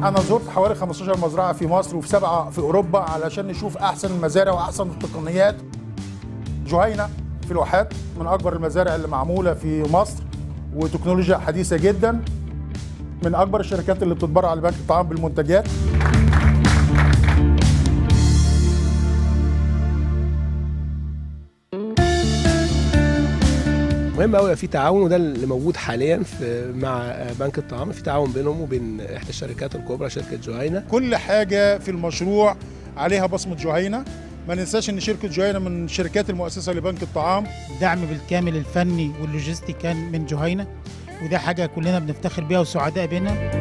أنا زرت حوالي 15 مزرعة في مصر وفي 7 في أوروبا علشان نشوف أحسن المزارع وأحسن التقنيات. جهينة في الواحات من أكبر المزارع اللي معمولة في مصر، وتكنولوجيا حديثة جدا، من أكبر الشركات اللي بتتبرع لبنك الطعام بالمنتجات. مهم قوي في تعاون، وده اللي موجود حاليا في مع بنك الطعام، في تعاون بينهم وبين احدى الشركات الكبرى شركة جهينة. كل حاجة في المشروع عليها بصمة جهينة. ما ننساش ان شركة جهينة من الشركات المؤسسة لبنك الطعام. الدعم بالكامل الفني واللوجستي كان من جهينة، وده حاجة كلنا بنفتخر بيها وسعداء بينا.